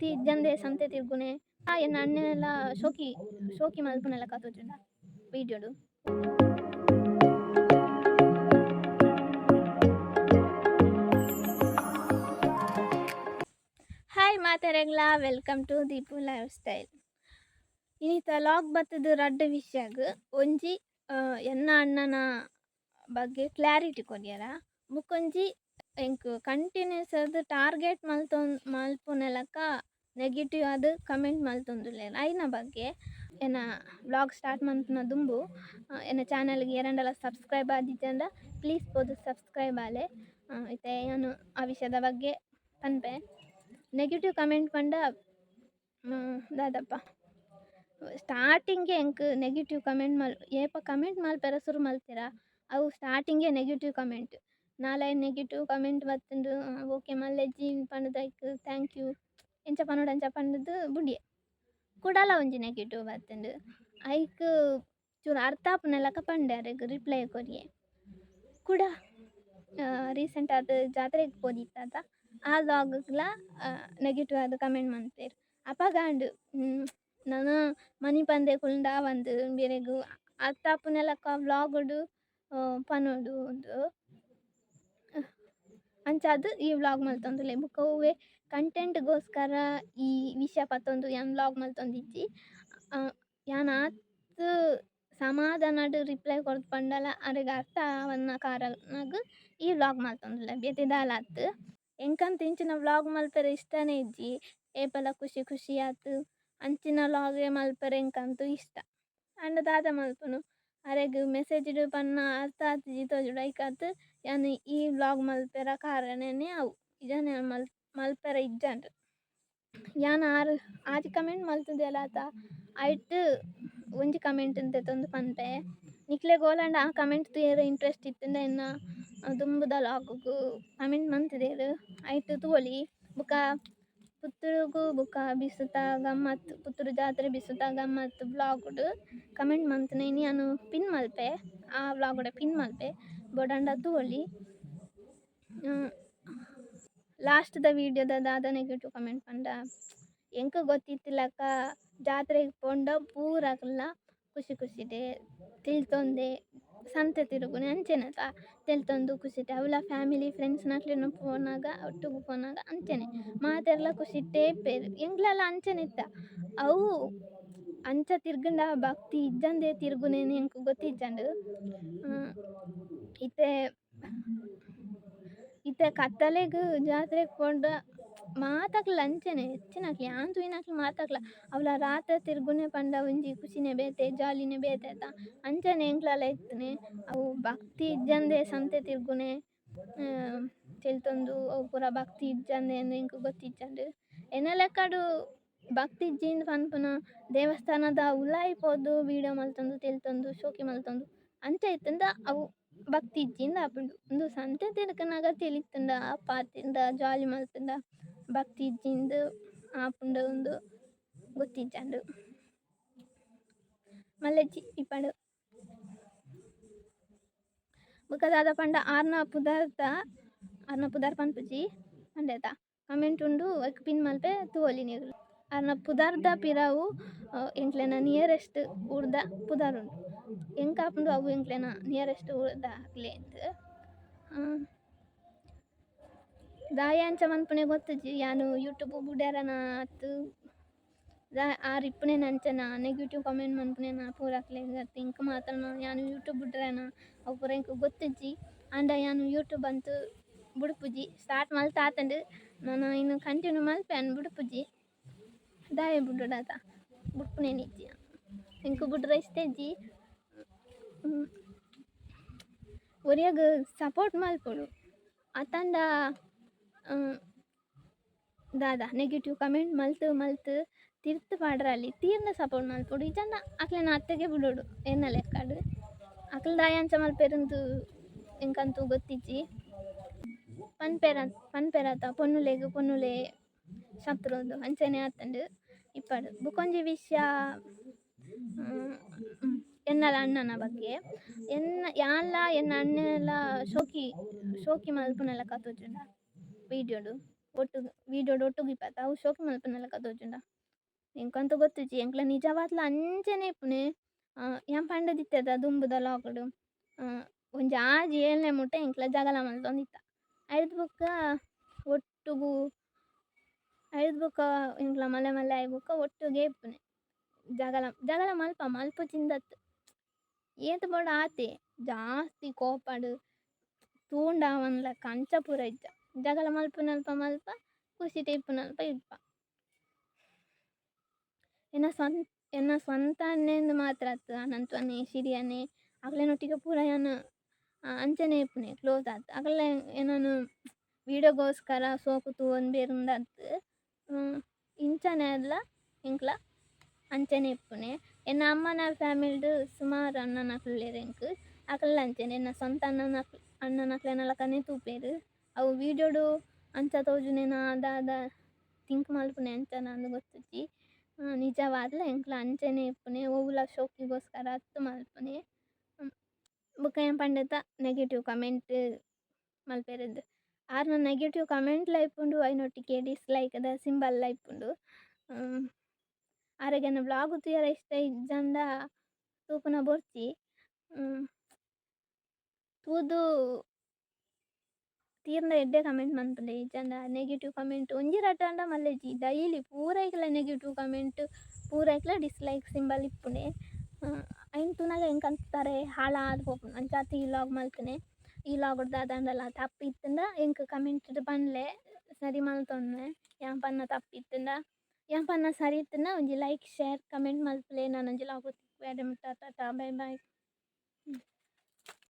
ಭಕ್ತಿ ಇಜ್ಜಂದೆ ಸಂತೆ ತಿರ್ಗುನೆ ಆ ಎನ್ನ ಅಣ್ಣೆಲ ಶೋಕಿ ಶೋಕಿ ಮಲ್ಪುನ ಲೆಕ ತೋಜುಂಡ ವಿಡಿಯೋ ಡು. ಹಾಯ್ ಮಾತೆರೆಗ್ಲಾ, welcome to Deepu life style. ಇನಿತ log ಬತ್ತುದು ರಡ್ಡ್ ವಿಷಯಗ್. ಒಂಜಿ ಎನ್ನ ಅಣ್ಣನ ಬಗ್ಗೆ ಕ್ಲಾರಿಟಿ ಕೊರಿಯರ, ಬುಕೊಂಜಿ ಎಂಕ್ ಕಂಟಿನ್ಯೂಸ್ ಆದ್ ಟಾರ್ಗೆಟ್ ಮಲ್ತೊನ್ ಮಲ್ಪುನಲಕ ನೆಗೆಟಿವ್ ಆದ್ ಕಮೆಂಟ್ ಮಲ್ತೊಂದುಲ್ಲೆರ್ ಐನ ಬಗ್ಗೆ. ಎನ್ನ ವ್ಲಾಗ್ ಸ್ಟಾರ್ಟ್ ಮನ್ಪುನ ದುಂಬು ಎನ್ನ ಚಾನೆಲ್ ಗ್ ಏರಾಂಡಲ ಸಬ್ಸ್ಕ್ರೈಬ್ ಆದಿಜ್ಜಂಡ ಪ್ಲೀಸ್ ಪೋದು ಸಬ್ಸ್ಕ್ರೈಬ್ ಆಲೆ. ಇತ್ತೆ ಯಾನ್ ಆ ವಿಷಯದ ಬಗ್ಗೆ ಪನ್ಪೆ. ನೆಗೆಟಿವ್ ಕಮೆಂಟ್ ಪಂಡ ದಾದಪ್ಪ, ಸ್ಟಾರ್ಟಿಂಗ್ ಎಂಕ್ ನೆಗೆಟಿವ್ ಕಮೆಂಟ್ ಮಲ್ ಏಪ ಕಮೆಂಟ್ ಮಲ್ಪೆರೆ ಸುರು ಮಲ್ತೆರಾ ಅವು ಸ್ಟಾರ್ಟಿಂಗ್ ನೆಗೆಟಿವ್ ಕಮೆಂಟ್. ನಾಲೈನ್ ನೆಗೆಟಿವ್ ಕಮೆಂಟ್ ಬತ್ತುಂಡು ಓಕೆ ಮಲ್ಲೆಜ್ಜಿ ಪಂಡುದು ಐಕ್ thank you ಎಂಚ ಪನೊಡು ಅಂಚ ಪಂಡುದು ಬುಡಿಯೆ. ಕುಡಲ ಒಂಜಿ ನೆಗೆಟಿವ್ ಬತ್ತುಂಡು ಐಕ್ ಚೂರು ಅರ್ಥ ಆಪುನ ಲೆಕ ಪಂಡೆ ಅರೆಗ್ ರಿಪ್ಲೈ ಕೊರಿಯೆ. ಕುಡ ರೀಸೆಂಟ್ ಆದ್ ಜಾತ್ರೆಗ್ ಪೋದಿತ್ತ ಆ ವ್ಲಾಗ್ಗ್ಲ ನೆಗೆಟಿವ್ ಆದ್ ಕಮೆಂಟ್ ಮಲ್ತೆರ್. ಅಪಗಾಂಡ್ ನನ ಮನಿಪಂದೆ ಕುಲ್ಂಡ ಆವಂದ್ ಇಂಬೆರೆಗ್ ಅರ್ಥ ಆಪುನ ಲೆಕ ವ್ಲಾಗ್ ಡು ಪನೊಡು ಇಂದ್. ಅಂಚಾದ್ ಈ ವ್ಲಾಗ್ ಮಲ್ತೊಂದುಲ್ಲೆ. ಬೊಕ ಒವ್ವೆ ಕಂಟೆಂಟ್ ಗೋಸ್ಕರ ಈ ವಿಷಯ ಪತೊಂದು ಯಾನ್ ವ್ಲಾಗ್ ಮಲ್ತೊಂದಿಜ್ಜಿ. ಯಾನ್ ಆತ್ ಸಮಾಧಾನಡ್ ರಿಪ್ಲೈ ಕೊರ್ದು ಪಂಡಲ ಅರೆಗ್ ಅರ್ಥ ಆವಂದಿನ ಕಾರಣಗ್ ಈ ವ್ಲಾಗ್ ಮಲ್ತೊಂದುಲ್ಲೆ ಬೇತೆ ದಾಲ ಅತ್ತ್. ಎಂಕಂತು ಇಂಚಿನ ವ್ಲಾಗ್ ಮಲ್ಪೆರೆ ಇಷ್ಟನೆ ಇಜ್ಜಿ. ಏಪಲ ಖುಷಿ ಖುಷಿ ಆತ್ ಅಂಚಿನ ವ್ಲಾಗ್ ಮಲ್ಪೆರೆ ಎಂಕಂತು ಇಷ್ಟ. ಆಂಡ ದಾದ ಮಲ್ಪುನು ಅರೆಗ್ ಮೆಸೇಜ್ ಡ್ ಪಂಡ ಅರ್ಥ ಆತುಜಿ ತೋಜುಂಡು ಐಕಾತ್ ಯಾನ್ ಈ ವ್ಲಾಗ್ ಮಲ್ಪೆರೆ ಕಾರಣನೆ ಅವು. ಇಜ್ಜಾಂಡ ಯಾನ್ ಮಲ್ಪೆರೆ ಇಜ್ಜಾಂಡ್. ಯಾನ್ ಆರ್ ಆಜಿ ಕಮೆಂಟ್ ಮಲ್ತುದೆಲಾತ ಐಟ್ ಒಂಜಿ ಕಮೆಂಟ್ ನ್ ದೆತೊಂದು ಪನ್ಪೆ. ನಿಕ್ಲೆಗ್ ಓಲಾಂಡ ಆ ಕಮೆಂಟ್ ತೂಯೆರೆ ಇಂಟ್ರೆಸ್ಟ್ ಇತ್ತುಂಡ ಎನ್ನ ದುಂಬುದ ವ್ಲಾಗ್ ಗು ಕಮೆಂಟ್ ಮಂತುದೆರ್ ಐಟ್ ತೂವೊಲಿ. ಬೊಕ ಪುತ್ತೂರುಗು ಬೊಕ ಬಿಸುತ ಗಮ್ಮತ್ ಪುತ್ತೂರು ಜಾತ್ರೆ ಬಿಸುತ ಗಮ್ಮತ್ ವ್ಲಾಗ್ ಡ್ ಕಮೆಂಟ್ ಮಂತಿನೆನ್ ಯಾನ್ ಪಿನ್ ಮಲ್ಪೆ ಆ ವ್ಲಾಗ್ ಡ್ ಪಿನ್ ಮಲ್ಪೆ ಬೋಡಾಂಡ ತೂವೊಲಿ. ಲಾಸ್ಟ್ ದ ವಿಡಿಯೋ ದ ದಾದ ನೆಗೆಟಿವ್ ಕಮೆಂಟ್ ಪಂಡ ಎಂಕ್ ಗೊತ್ತಿತ್ತಿಲಕ ಜಾತ್ರೆಗ್ ಪೋಂಡ ಪೂರಗ್ಲ ಖುಷಿ ಖುಷಿಟೆ ತೆಲ್ತೊಂದೆ ಸಂತೆ ತಿರುಗುನೆ ಅಂಚೆನೆತ ತೆಲ್ತೊಂದು ಖುಷಿಟೆ ಅವ್ಲ ಫ್ಯಾಮಿಲಿ ಫ್ರೆಂಡ್ಸ್ ನಕ್ಲೆನ ಪೋನಗ ಒಟ್ಟುಗು ಪೋನಗ ಅಂಚೆನೆ ಮಾತೆರ್ಲ ಖುಷಿಟೆ ಇಪ್ಪೆರ್ ಎಂಕ್ಲಲ ಅಂಚೆನೆ ಇತ್ತ. ಅವು ಅಂಚ ತಿರ್ಗುಂಡ ಭಕ್ತಿ ಇಜ್ಜಂದೆ ತಿರುಗುನೆನ್ ಎಂಕ್ ಗೊತ್ತಿಜ್ಜಂಡ್. ಇತ್ತೆ ಇತ್ತೆ ಕತ್ತಲೆಗ್ ಜಾತ್ರೆಗ್ ಪೋಂಡ ಮಾತಕ್ಲ ಅಂಚೆನೆ ಹೆಚ್ಚಿನಕ್ಲ್ ಯಾನ್ ತೂಯಿನಕ್ಲ್ ಮಾತಕ್ಲ ಅವ್ಲ ರಾತ್ರೆ ತಿರುಗುನೆ ಪಂಡ ಒಂಜಿ ಖುಷಿನೆ ಬೇತೆ ಜಾಲಿನೆ ಬೇತೆ ಅತ ಅಂಚನೆ ಎಂಕ್ಲಲ ಇತ್ತುನೆ ಅವು ಭಕ್ತಿ ಇಜ್ಜಂದೆ ಸಂತೆ ತಿರ್ಗುನೆ ತೆಲ್ತೊಂದು ಅವು ಪೂರ ಭಕ್ತಿ ಇಜ್ಜಂದೆ ಎಂಕ್ ಗೊತ್ತಿಜ್ಜಂಡ್. ಎನ್ನ ಲೆಕ್ಕಡ್ ಭಕ್ತಿ ಇಜ್ಜಿ ಪನ್ಪುನ ದೇವಸ್ಥಾನದ ಉಲಾಯಿ ಪೋದು ವಿಡಿಯೋ ಮಲ್ತೊಂದು ತೆಲ್ತೊಂದು ಶೋಕಿ ಮಲ್ತೊಂದು ಅಂಚ ಇತ್ತುಂಡ ಅವು ಭಕ್ತಿ ಇಜ್ಜಿಂದ್ ಆಪುಂಡು. ಉಂದು ಸಂತೆ ತಿರ್ಗುನಗ ತೆಲಿತುಂಡ ಪಾತೆರ್ಂಡ ಜಾಲಿ ಮಲ್ತುಂಡ ಭಕ್ತಿ ಇಜ್ಜಿಂದ್ ಆಪುಂಡು ಇಂದ್ ಗೊತ್ತಿಜ್ಜಂಡ್. ಮಲ್ಲೆಜ್ಜಿ ಇಪ್ಪಡ್. ಬೊಕ ದಾದ ಪಂಡ ಆರ್ನ ಪುದರ್ದ ಆರ್ನ ಪುದರ್ ಪನ್ಪುಜಿ ಪಂಡೆತ ಕಮೆಂಟ್ ಉಂಡು ಐಕ್ ಪಿನ್ ಮಲ್ಪೆ ತೂವೊಲಿ ನಿಕುಲು. ಆರ್ನ ಪುದರ್ದ ಪಿರವು ಎಂಕ್ಲೆನ ನಿಯರೆಸ್ಟ್ ಊರ್ದ ಪುದರ್ ಉಂಡು. ಎಂಕ್ ಆಪುಂಡು ಅವು ಎಂಕ್ಲೆನ ನಿಯರೆಸ್ಟ್ ಊರ್ದ ಅಕ್ಲೆ ಇಂದ್. ದಾಯೆ ಅಂಚ ಮನ್ಪುನೆ ಗೊತ್ತಿಜ್ಜಿ ಯಾನ್ ಯೂಟ್ಯೂಬ್ ಬುಡ್ಯೆರೆನ ಅತ್ತ್ ಆರ್ ಇಪ್ಪುನೆನೆ ಅಂಚನ ನೆಗೆಟಿವ್ ಕಮೆಂಟ್ ಮನ್ಪುನೆನ ಪೂರ ಅಕ್ಲೆಗ್ ಅತ್ತ್ ಎಂಕ್ ಮಾತ್ರನ ಯಾನ್ ಯೂಟ್ಯೂಬ್ ಬುಡ್ರೆನ ಅವು ಪೂರ ಎಂಕ್ ಗೊತ್ತಿಜ್ಜಿ. ಆಂಡ ಯಾನ್ ಯೂಟ್ಯೂಬ್ ಅಂತು ಬುಡ್ಪುಜಿ ಸ್ಟಾರ್ಟ್ ಮಲ್ತಾತುಂಡು ನನ ಐನ್ ಕಂಟಿನ್ಯೂ ಮಲ್ಪೆ ಯಾನ್ ಬುಡ್ಪುಜಿ. ದಾಯೆ ಬುಡೊಡತ ಬುಡ್ಪುನೇನ ಇಜ್ಜಿ ಎಂಕ್ ಬುಡ್ರೆ ಇಷ್ಟ ಇಜ್ಜಿ. ಒರಿಯಗ್ ಸಪೋರ್ಟ್ ಮಲ್ಪೊಡು ಅತಂಡ ದಾದ ನೆಗೆಟಿವ್ ಕಮೆಂಟ್ ಮಲ್ತ್ ಮಲ್ತ್ ತಿರ್ತ್ ಪಾಡ್ರಲ್ಲಿ ತೀರ್ನ ಸಪೋರ್ಟ್ ಮಲ್ಪೊಡು ಇಜ್ಜಂಡ ಅಕ್ಲೆನ ಅತ್ತೆಗೆ ಬುಡೊಡು ಎನ್ನ ಲೆಕ್ಕಡ್. ಅಕ್ಲ್ ದಾಯೆ ಅಂಚ ಮಲ್ಪೆರುಂದು ಎಂಕಂತೂ ಗೊತ್ತಿಜ್ಜಿ. ಪನ್ಪೆರ ಪನ್ಪೆರತ ಪೊನ್ನುಲೆಗ್ ಪೊನ್ನುಲೆ ಶತ್ರು ಇಂದ್ ಅಂಚನೆ ಆತುಂಡು ಇಪ್ಪಡ್. ಬೊಕೊಂಜಿ ವಿಷ್ಯ ಎನ್ನಲ ಅಣ್ಣನ ಬಗ್ಗೆ ಎನ್ನ ಯಾನ್ಲ ಎನ್ನ ಅಣ್ಣಲ ಶೋಕಿ ಶೋಕಿ ಮಲ್ಪುನ ಲೆಕ ತೋಜುಂಡ ವಿಡಿಯೋ ಡು. ಒಟ್ಟುಗು ವೀಡಿಯೋಡ್ ಒಟ್ಟುಗು ಇಪ್ಪತ್ತ ಅವು ಶೋಕು ಮಲ್ಪುನಲೆಕ ತೋಜುಂಡ ಎಂಕ್ ಅಂತು ಗೊತ್ತುಜ್ಜಿ ಎಂಕ್ಲ ನಿಜವಾದ್ಲ ಅಂಚನೆ ಇಪ್ಪುನೆ. ಯಾನ್ ಪಂಡುದಿತ್ತೆದ ದುಂಬುದ ಲಾಗ್ಡ್ ಒಂಜಿ 6 7ನೇ ಮುಟ ಎಂಕ್ಲ ಜಗಳ ಮಲ್ತೊಂದಿತ್ತ ಐರ್ದ್ ಬೊಕ್ಕ ಒಟ್ಟುಗು ಐರ್ದ್ ಬೊಕ್ಕ ಎಂಕ್ಲ ಮಲ್ಲೆ ಮಲ್ಲೆ ಆಯಿ ಬೊಕ್ಕ ಒಟ್ಟುಗೆ ಇಪ್ಪುನೆ. ಜಗಳ ಜಗಳ ಮಲ್ಪ ಮಲ್ಪುಜಿಂದತ್ ಏತ್ ಬೋಡ ಆತೆ ಜಾಸ್ತಿ ಕೋಪಡ್ ತೂಂಡ ಆವಂದಿಲಕ ಅಂಚ ಪೂರ ಇಜ್ಜ ಜಗಳ ಮಲ್ಪುನಲ್ಪ ಮಲ್ಪ ಖುಷಿಟ್ ಇಪ್ಪುನಲ್ಪ ಇಪ್ಪ. ಎನ್ನ ಸ್ವಂತ ಅಣ್ಣೆಂದ್ ಮಾತ್ರ ಅತ್ತ್ ಅನಂತು ಅಣ್ಣೆ ಶಿರಿ ಅಣ್ಣೆ ಅಕ್ಲೆನೊಟ್ಟಿಗೆ ಪೂರ ಯಾನ್ ಅಂಚನೆ ಇಪ್ಪುನೆ ಕ್ಲೋಸ್ ಆದ್ ಅಕಲ್ನ ಎನನ್ ವೀಡಿಯೋಗೋಸ್ಕರ ಶೋಕು ತೂವೊಂದೆರುಂದತ್ತ್ ಇಂಚನೆ ಆದ್ಲ ಎಂಕ್ಲ ಅಂಚನೆ ಇಪ್ಪುನೆ. ಎನ್ನ ಅಮ್ಮನ ಫ್ಯಾಮಿಲಿಡ್ ಸುಮಾರ್ ಅಣ್ಣನಕುಲು ಉಲ್ಲೆರ್ ಎಂಕ್ ಅಕಲ್ಲ ಅಂಚನೆ ಎನ್ನ ಸ್ವಂತ ಅಣ್ಣನಕುಲು ಅಣ್ಣನಕ್ಲೆನ ಲೆಕ್ಕನೆ ತೂಪೆರ್. ಅವು ವೀಡಿಯೋಡು ಅಂಚ ತೋಜುನೇನ ದಾದ ಥಿಂಕ್ ಮಲ್ಪುನೆ ಅಂಚನ ಅಂದ್ ಗೊತ್ತುಜ್ಜಿ ನಿಜವಾದ್ಲ ಎಂಕ್ಲ ಅಂಚನೆ ಇಪ್ಪುನೆ ಒವ್ಲ ಶೋಕಿಗೋಸ್ಕರ ಅತ್ತ್ ಮಲ್ಪುನೆ. ಬೊಕ ಯಾನ್ ಪಂಡೆತ ನೆಗೆಟಿವ್ ಕಮೆಂಟ್ ಮಲ್ಪೆರೆಂದ್ ಆರ್ನ ನೆಗೆಟಿವ್ ಕಮೆಂಟ್ ಲ ಇಪ್ಪುಂಡು ಐನೊಟ್ಟಿಗೆ ಡಿಸ್ಲೈಕ್ ದ ಸಿಂಬಲ್ ಲ ಇಪ್ಪುಂಡು. ಅರೆಗ್ ಎನ್ನ ವ್ಲೋಗ್ ತೂಯೆರೆ ಇಷ್ಟ ಇಜ್ಜಂಡ ತೂಪುನ ಬೊರ್ಚಿ ತೂದು ತೀರ್ಂಡ ಎಡ್ಡೆ ಕಮೆಂಟ್ ಮನ್ಪುಲೆ ಇಜ್ಜಂಡ ನೆಗೆಟಿವ್ ಕಮೆಂಟ್ ಒಂಜಿ ರಡ್ಡ್ ಆಂಡ ಮಲ್ಲೆಜ್ಜಿ ಡೈಲಿ ಪೂರೈಕ್ಲ ನೆಗೆಟಿವ್ ಕಮೆಂಟ್ ಪೂರೈಕ್ಲ ಡಿಸ್ಲೈಕ್ ಸಿಂಬಲ್ ಇಪ್ಪುಂಡೆ. ಐನ್ ತೂನಗ ಎಂಕ್ ಅಂತ್ ತರೆ ಹಾಳಾದ್ ಪೋಪುಂಡು ಅಂಚಾತ್ ಈ ವ್ಲೋಗ್ ಮಲ್ತ್‌ನೆ. ಈ ವ್ಲೋಗ್ ಡ್ ದಾದಾಂಡಲ ತಪ್ಪು ಇತ್ತ್ಂಡ ಎಂಕ್ ಕಮೆಂಟ್ ಡ್ ಪನ್ಲೆ ಸರಿ ಮಲ್ತೊನ್ವೆ ಯಾನ್ ಪನ್ನ ತಪ್ಪು ಇತ್ತ್ಂಡ ಯಾನ್ ಪನ್ನ ಸರಿ ಇತ್ತ್ಂಡ ಒಂಜಿ ಲೈಕ್ ಶೇರ್ ಕಮೆಂಟ್ ಮಲ್ಪುಲೆ ನನೊಂಜಿ ವ್ಲೋಗ್ ಡ್ ತಿಕ್ಕುವೆ ಅಡೆ ಮುಟ್ಟ ಟಾಟಾ ಬೈ ಬೈ.